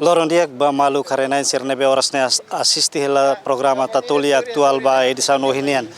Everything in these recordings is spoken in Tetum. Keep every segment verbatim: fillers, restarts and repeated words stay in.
Loron di'ak ba maluk haree-na'in sira ne'ebé oras ne'e as-, asiste hela programa Tatoli Atuál ba edisaun ohin nian.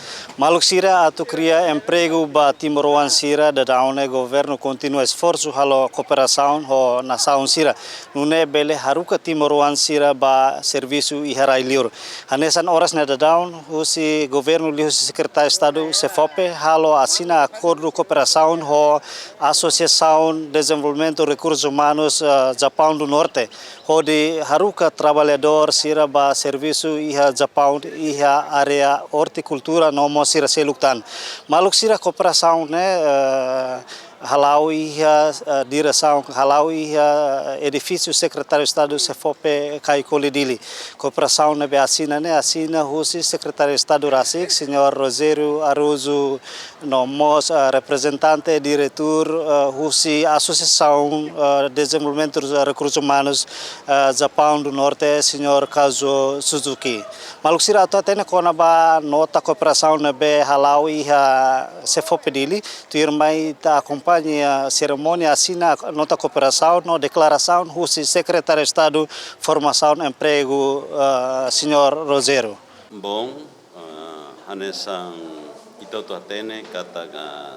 Maluk sira, atu kria empregu ba timoroan sira, daudaun ne'e governu kontinua esforsu halo kooperasaun ho nasaun sira, nune'e bele haruka timoroan sira ba servisu iha rai-liur. Hanesan oras ne'e daudaun, husi governu liuhusi Sekretáriu Estadu SEFOPE halo asina akordu kooperasaun ho Asosiasaun Dezenvolvimentu Rekursus Umanus, eh, Japaun du Norte, hodi haruka traballadór sira ba servisu iha Japaun iha área ortikultura no mós sira seluk tan. Maluk sira, kooperasaun ne'e, eh, hala'o iha, eh, diresaun, hala'o iha, eh, edifísiu Sekretáriu Estadu SEFOPE Caicoli Dili. Kooperasaun ne'ebé asina ne'e asina husi Sekretáriu Estadu rasik, Señór Rogério Araújo, no mós, eh, reprezentante diretór, eh, husi Asosiasaun, eh, Dezenvolvimentu Rekursus Umanus, eh, Japaun du Norte, Señór Kazuo Suzuki. Maluk sira, atu hatene kona-ba nota kooperasaun ne'ebé hala'o iha SEFOPE Dili, tuirmai ita akompaña serimónia asina nota kooperasaun no deklarasaun husi Sekretáriu Estadu Formasaun Empregu, eh, Señór Rogério. Bom, eh, hanesan ita hotu hatene katak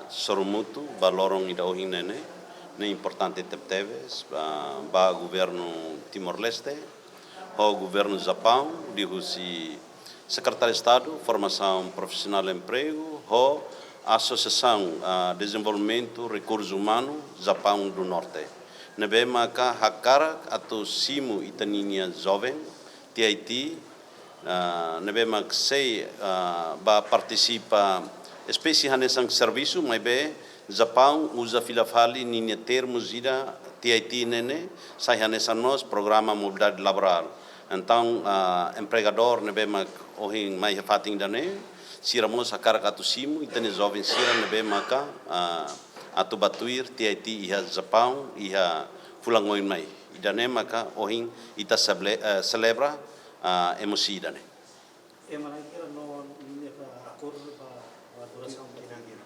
sorumutu ba loron ida ohin ne'e ne'e, ne'e importante tebetebes ba, ba governu Timor-Leste ho governu Japaun, liuhusi Sekretáriu Estadu Formasaun Profisionál Empregu ho Asosiasaun, ah, Dezenvolvimentu Rekursus Umanus Japaun du Norte, ne'ebé maka hakarak atu simu ita-ninia joven T I T, ah, ne'ebé mak sei, ah, ba partisipa, espésie hanesan servisu, maibé Japaun uza fila fali ninia termus ida T I T ne'e ne'e, sai hanesan mós programa mobilidade laborál. Entaun, ah, empregadór ne'ebé mak ohin mai iha fatin ida-ne'e, sira mós hakarak atu simu ita-nia joven sira ne'ebé maka, ah, atu bá tuir T I T iha Japaun iha fulan oin mai. Ida-ne'e maka ohin ita sable-, eh, selebra, ah, M O C ida-ne'e. Ema lain kira no ninia akordu ba, ba durasaun tinan hira?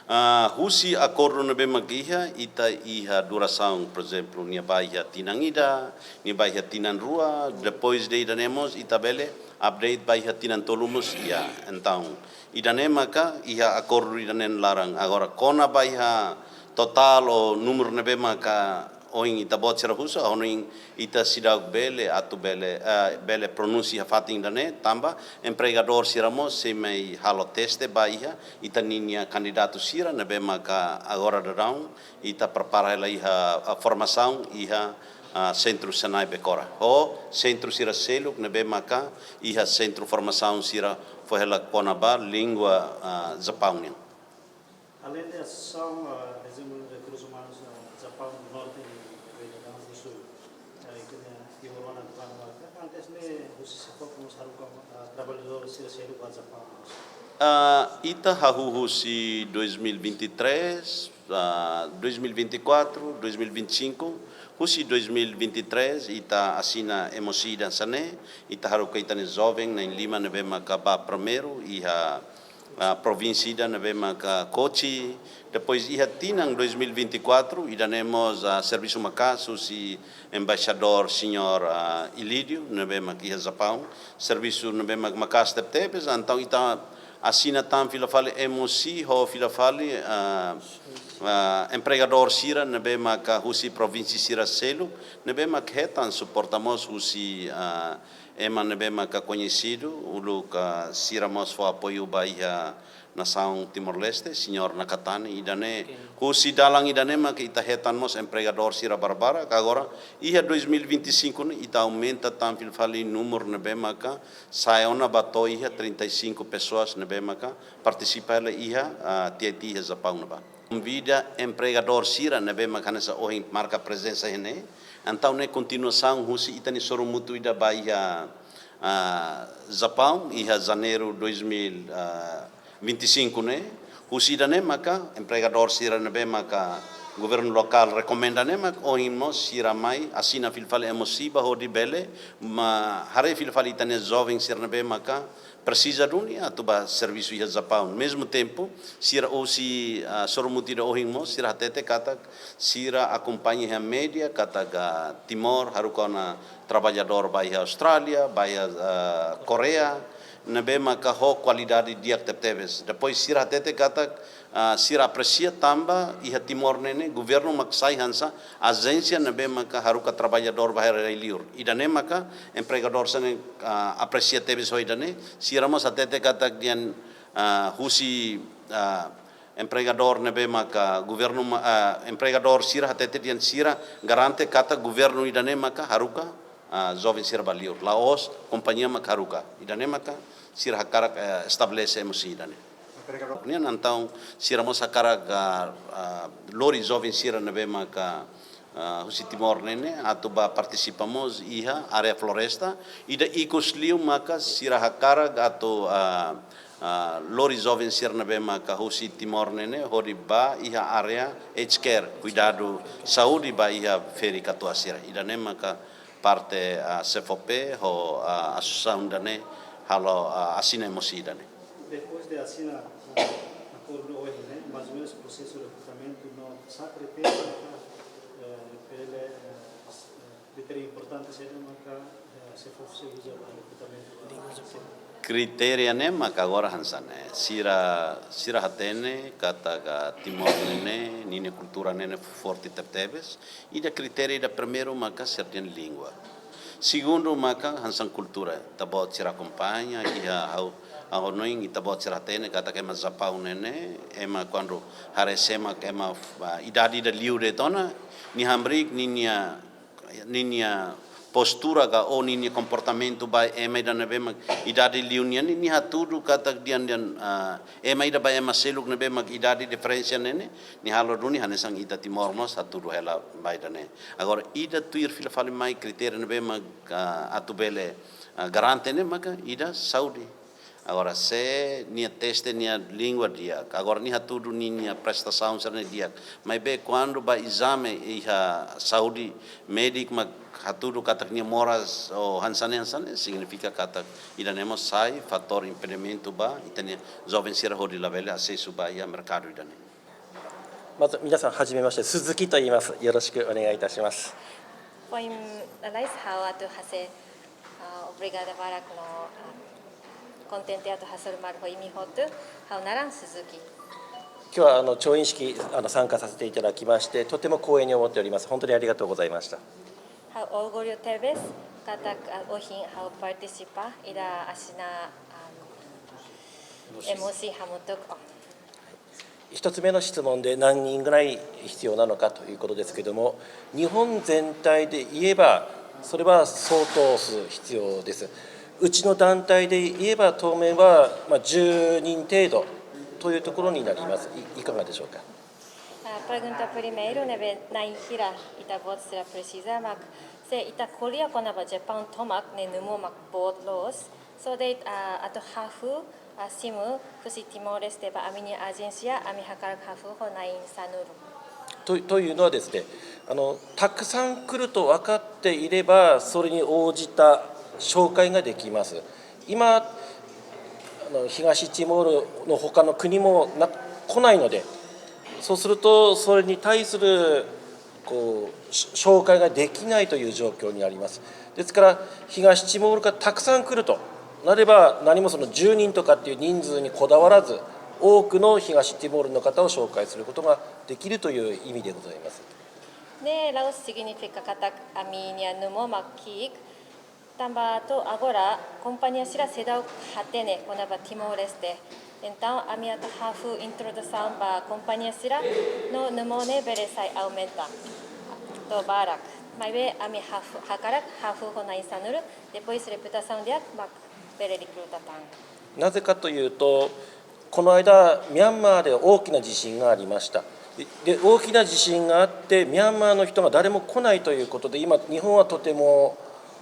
Ah, husi akordu ne'ebé mak iha, ita iha durasaun, por ezemplu, nia bá iha tinan ida, nia bá iha tinan rua, depois de ida-ne'e mós ita bele update bá iha tinan tolu mós iha. Entaun, ida-ne'e maka iha akordu ida-ne'e nia laran. Agora, kona-ba iha totál ou númeru ne'ebé maka ohin ita-boot sira husu, ha'u hanoin ita seidauk bele atu bele, eh, bele pronunsia iha fatin ida-ne'e, tanba empregadór sira mós sei mai halo teste ba iha ita-ninia kandidatu sira ne'ebé maka agora daudaun ita prepara hela iha, ah, formasaun iha, ah, sentru SENAI Becora. Ho sentru sira seluk ne'ebé maka iha sentru formasaun sira fó hela kona-ba língua, ah, Japaun nian. Além de Asosiasaun, ah, Dezenvolvimentu Rekursus Umanus, ah, Japaun du Norte, ne'ebé daudaun husu, ah, ita-nia timoroan atu bá no maka. Antes ne'e husi SEFOPE mós haruka, ah, traballadór sira seluk ba Japaun mós? Ah, ita hahú husi dois mil e vinte e três, ah, dois mil e vinte e quatro, dois mil e vinte e cinco, husi dois mil e vinte e três ita asina M O C ida hanesan ne'e, ita haruka ita-nia joven na'in-lima ne'ebé maka bá primeiru iha, ah, provínsia ida ne'ebé maka Kochi. Depois iha tinan dois mil e vinte e quatro, ida-ne'e mós, ah, servisu maka'as husi embaixadór señór, ah, Ilídio, ne'ebé maka iha Japaun. Servisu ne'ebé mak-, maka'as tebetebes, entaun ita asina tan fila fali M O C ho fila fali, ah, ah, empregadór sira ne'ebé maka husi provínsia sira seluk, ne'ebé mak hetan suporta mós husi, ah, ema ne'ebé maka koñesidu, uluk, ah, sira mós fó apoiu ba iha nasaun Timor-Leste, señór Nakatani, ida-ne'e, oke, husi dalan ida-ne'e maka ita hetan mós empregadór sira barbarak, agora iha dois mil e vinte e cinco ne'e ita aumenta tan fila fali númeru ne'ebé maka sai ona ba to'o iha trinta e cinco pessoas ne'ebé maka partisipa hela iha, ah, T I T iha Japaun ne'ebá. Konvida empregadór sira ne'ebé maka hanesan ohin marka prezensa iha ne'e. Entaun ne'e kontinuasaun husi ita-nia sorumutu ida ba iha, ah, Japaun, iha Janeiru dois mil, ah, vinte e cinco ne'e. Husi ida-ne'e maka empregadór sira ne'ebé maka Governu lokál rekomenda ne'e mak ohin mós sira mai asina fila fali M O C ba hodi bele, mak haree fila fali ita-nia joven sira ne'ebé maka presiza duni atu ba servisu iha Japaun. Mezmu tempu, sira husi, ah, sorumutu ida ohin mós, sira hatete katak, sira akompaña iha média katak, ah, Timor haruka ona traballadór ba iha Austrália, ba iha, ah, Koreia, ne'ebé maka ho kualidade di'ak tebetebes. Depois sira hatete katak, ah, sira apresia tanba iha Timor ne'e ne'e, governu mak sai hanesan ajénsia ne'ebé maka haruka traballadór ba iha rai liur. Ida-ne'e maka empregadór sira-ne'e, ah, apresia tebes ho ida-ne'e, sira mós hatete katak dehan, ah, husi, ah, empregadór ne'ebé maka governu ma-, ah, empregadór sira hatete dehan sira garante katak governu ida-ne'e maka haruka, ah, joven sira ba liur. La'ós kompañia maka haruka. Ida-ne'e maka sira hakarak, eh, estabelese M O C ida-ne'e. Nian entaun sira mós hakarak, ah, ah, lori joven sira ne'ebé maka, ah, husi Timor ne'e ne'e atu ba partisipa mós iha área floresta. Ida ikus liu maka sira hakarak atu, ah, ah, lori joven sira ne'ebé maka husi Timor ne'e ne'e hodi ba iha área aged care, kuidadu saúde ba iha ferik-katuas sira. Ida-ne'e maka parte, ah, C F O P ho, ah, asosiasaun ida-ne'e halo, ah, asina M O C ida-ne'e. Depois de asina, ah, akordu ohin, né? Mais ou menos prosesu rekrutamentu no sa prepara, eh, pele, eh, s-, eh, kritéria importante saida maka, eh, C F O P sei uza ba rekrutamentu. Kritéria ne'e maka agora hanesan ne'e. Sira, sira hatene katak Timor ne'e ne'e, ninia kultura ne'e ne'e forte tebetebes. Ida kritéria ida primeiru maka sira-nia língua. Segundu maka hanesan kultura. Ita-boot sira akompaña, iha ha'u, ha'u hanoin ita-boot sira hatene katak ema Japaun ne'e ne'e, ema kuandu haree sé mak ema, ah, idade ida liu de'it ona, nia hamriik ninia, ninia postura ka ou ninia komportamentu ba ema ida ne'ebé mak idade liu nian ne'e, nia hatudu katak dehan, dehan, ah, ema ida ba ema seluk ne'ebé mak idade diferensa ne'e ne'e, nia halo duni hanesan ita Timor mós hatudu hela ba ida-ne'e. Agora, ida tuir fila fali mai kritéria ne'ebé mak, ah, atu bele, ah, garante ne'e maka ida saúde. Agora, se nia teste nia língua di'ak, agora nia hatudu ninia prestasaun sira-ne'e di'ak. Maibé kuandu ba ezame iha saúde médiku mak hatudu katak nia moras ou hanesan ne'e hanesan ne'e, signifika katak ida-ne'e mós sai fatór impedimentu ba ita-nia joven sira hodi labele asesu ba iha merkadu ida-ne'e. まず皆さん、はじめまして、鈴木と言います。よろしくお願いいたします。 Foin lalais ha'u atu hasees, ah, obrigada barak no, ah, kontente atu hasoru malu ho imi hotu, ha'u naran Suzuki. 今日はあの調印式あの参加させていただきまして、とても光栄に思っております。本当にありがとうございました。 Ha'u orgullu tebes katak, ah, ohin ha'u partisipa iha asina, ah, M O C hamutuk. Oh. 一つ目の質問で何人ぐらい必要なのかということですけども、日本全体で言えば、それは相当数必要です。うちの団体で言えば、当面は、まあ、じゅうにん程度というところになります。い、いかがでしょうか。 Ah, pergunta primeiru ne'ebé na'in hira ita-boot sira presiza mak, se ita ko'alia kona-ba Japaun tomak ne'e númeru mak boot loos. So de'it, ah, atu hahú, ah, simu husi Timor-Leste ba ami-nia ajénsia, ami hakarak hahú ho na'in sanulu. と、というのはですね、あの、たくさん来ると分かっていれば、それに応じた紹介ができます。今、あの、東ティモールの他の国もな、来ないので、そうすると、それに対する こう、し-、紹介ができないという状況にあります。ですから、東ティモールからたくさん来るとなれば、何もそのじゅうにんとかっていう人数にこだわらず、多くの東ティモールの方を紹介することができるという意味でございます。 Ne'e la'ós signifika katak ami-nia númeru mak ki'ik, tanba to'o agora, kompañia sira seidauk hatene kona-ba Timor-Leste. Entaun, ami atu hahú introdusaun ba kompañia sira, no númeru ne'e bele sai aumenta to'o barak. Maibé ami hahú, hakarak hahú ho na'in sanulu, depois reputasaun di'ak mak bele rekruta tan. なぜかというと、この間、ミャンマーで大きな地震がありました。で、で、大きな地震があって、ミャンマーの人が誰も来ないということで、今、日本はとても、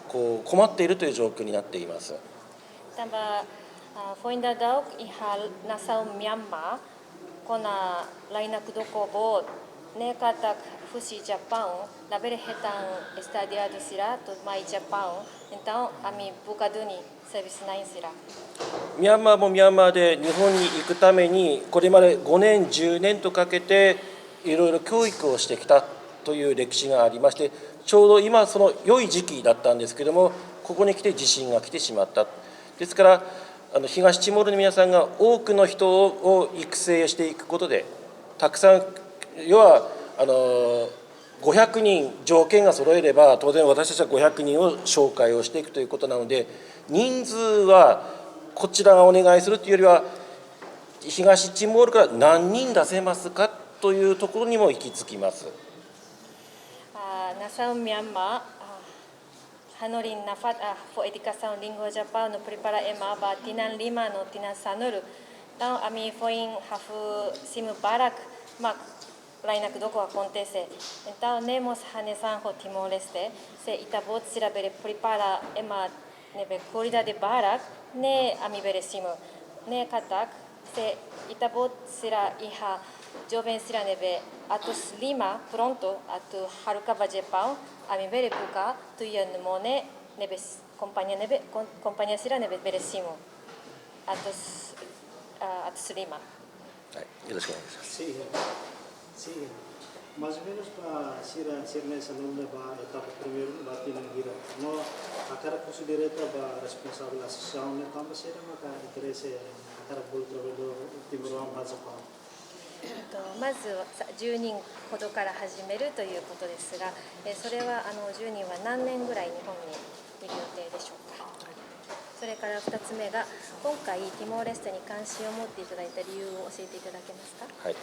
こう、困っているという状況になっています。 Tanba, ah, foin daudauk iha nasaun Myanmar, kona lai nakdoko boot, Ne'e katak husi Japaun, labele hetan estadiadu sira to'o mai Japaun, entaun ami buka duni servisu na'in sira. ミャンマーもミャンマーで日本に行くために、これまでごねん、じゅうねんとかけていろいろ教育をしてきたという歴史がありまして、ちょうど今その良い時期だったんですけども、ここに来て地震が来てしまった。ですから、あの、東ティモールの皆さんが多くの人を、を育成していくことで、たくさん、要は、あの、ごひゃくにん条件が揃えれば、当然私たちはごひゃくにんを紹介をしていくということなので、人数はこちらがお願いするというよりは、東ティモールから何人出せますかというところにも行き着きます。 Ah, nasaun Myanmar, ah, hanorin nafatin, ah, fó edukasaun língua Japaun no prepara ema ba tinan lima no tinan sanulu. Entaun ami foin hahú simu barak, mak lae nakdoko akontese. Entaun ne'e mós hanesan ho Timor-Leste, se ita-boot sira bele prepara ema ne'ebé kualidade barak, ne'e ami bele simu. Ne'e katak, se ita-boot sira iha joven sira ne'ebé atus lima prontu atu haruka ba Japaun, ami bele buka tuir mone ne'ebé s-, kompañia ne'ebé, kom-, kompañia sira ne'ebé bele simu. Atus, ah, atus lima. はい、よろしくお願いします。 Sin, sin. Mais ou menus ba sira, sira ne'e sanulu ne'e ba etapa primeiru ba tinan hira. No hakarak husu direta ba responsavel asosiasaun ne'e tanba sira maka interese hakarak bolu traballadór timoroan ba Japaun. えっと、まず、さ、じゅうにんほどから始めるということですが、えー、それは、あの、じゅうにんは何年ぐらい日本にいる予定でしょうか？それからふたつめが、今回、ティモーレステに関心を持っていただいた理由を教えていただけますか？ はい。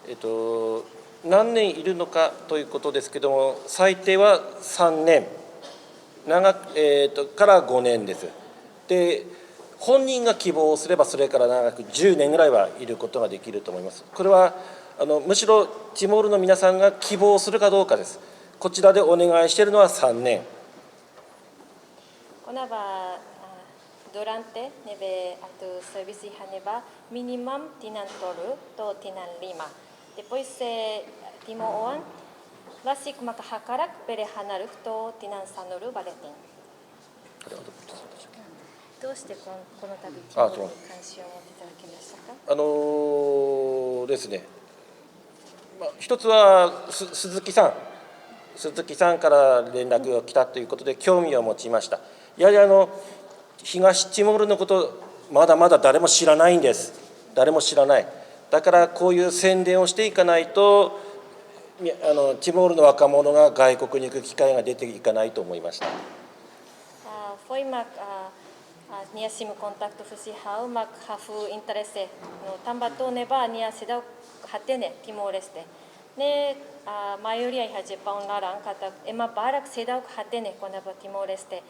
えっと、何年いるのかということですけども、最低はさんねん、長く、えっと、からごねんです。で、本人が希望すれば、それから長くじゅうねんぐらいはいることができると思います。これは、あの、むしろティモールの皆さんが希望するかどうかです。こちらでお願いしているのはさんねん。 Kona-ba, ah, durante ne'ebé atu servisu iha ne'ebá, minimum tinan tolu to'o tinan lima. Depois se timoran rasik maka hakarak, bele hanaruk to'o tinan sanulu ba leten. どうしてこの、この度、あ、そう。 Timor-Leste に関心を持っていただけましたか？ あのーですね、まあ、一つは、す、鈴木さん、鈴木さんから連絡が来たということで、興味を持ちました。やはり、あの、東ティモールのこと、まだまだ誰も知らないんです。誰も知らない。だから、こういう宣伝をしていかないと、み、あの、ティモールの若者が外国に行く機会が出ていかないと思いました。 Ah, foin mak, ah, ah, nia simu kontaktu husi ha'u mak hahú interese. No tanba to'o ne'ebá nia seidauk hatene Timor-Leste. Ne'e, ah, maioria iha Japaun laran katak ema barak seidauk hatene kona-ba Timor-Leste.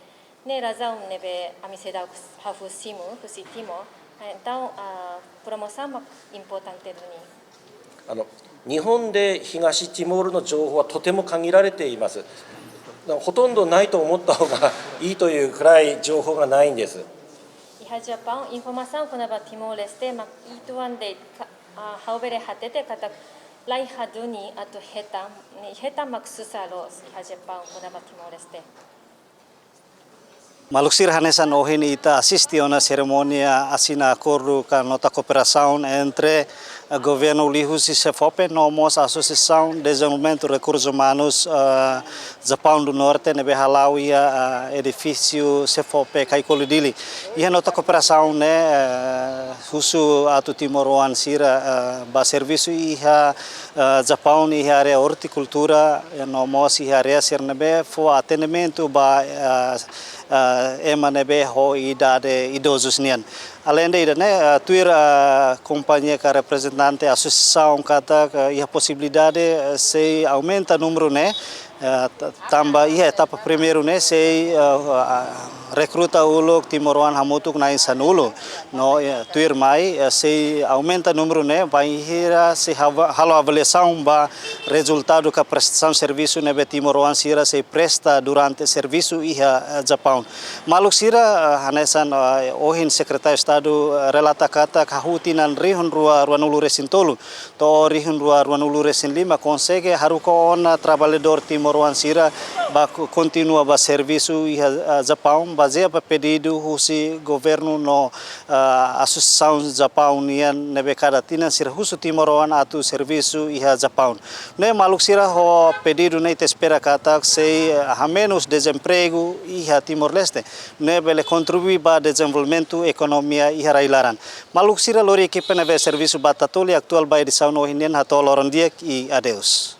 Ne'e razaun ne'ebé ami seidauk hahú simu husi Timor. Entaun, ah, promosaun mak importante duni. あの、日本で東ティモールの情報はとても限られています。ほとんどないと思った方がいいというくらい情報がないんです。 Iha Japaun, informasaun kona-ba Timor-Leste mak uitoan de'it ka, ah, ha'u bele hatete katak la iha duni atu hetan, ne'e hetan mak susar loos iha Japaun kona-ba Timor-Leste. Maluk sira, hanesan ohin ita asiste ona serimónia asina akordu ka nota kooperasaun entre, eh, governu liuhusi SEFOPE no mós Asosiasaun Dezenvolvimentu Rekursus Umanus, eh, Japaun du Norte ne'ebé hala'o iha, eh, edifísiu SEFOPE Kaikoli Dili. Iha nota kooperasaun ne'e, eh, husu atu timoroan sira, eh, ba servisu iha, eh, Japaun iha área ortikultura, eh, no mós iha área sira ne'ebé fó atendimentu ba, eh, eh, ema ne'ebé ho idade idozus nian. Aleinde ida-ne'e, eh, tuir, eh, kompañia ka reprezentante asosiasaun katak, eh, iha posibilidade, eh, sei aumenta númeru ne'e, eh, ta-, tanba iha etapa primeiru ne'e sei, eh, ah, rekruta uluk timoroan hamutuk na'in sanulu. No, eh, tuirmai, eh, sei aumenta númeru ne'e bainhira sei hava-, halo avaliasaun ba rezultadu ka prestasaun servisu ne'ebé timoroan sira sei presta durante servisu iha, eh, Japaun. Maluk sira, eh, hanesan, eh, ohin Sekretáriu Estadu relata katak hahú tinan rihun rua ruanulu resin tolu to'o rihun rua ruanulu resin lima konsege haruka ona traballadór timoroan sira ba kontinua ba servisu iha Japaun bazeia ba pedidu husi governu no asosiasaun Japaun nian ne'ebé kada tinan sira husu timoroan atu servisu iha Japaun. Ne'e maluk sira, ho pedidu ne'e ita espera katak sei hamenus dezempregu iha Timor-Leste, ne'e bele kontribui ba dezenvolvimentu ekonomia iha rai-laran. Maluk sira, lori ekipa ne'ebé servisu ba Tatoli atuál ba edisaun ohin nian hato'o loron di'ak i adeus.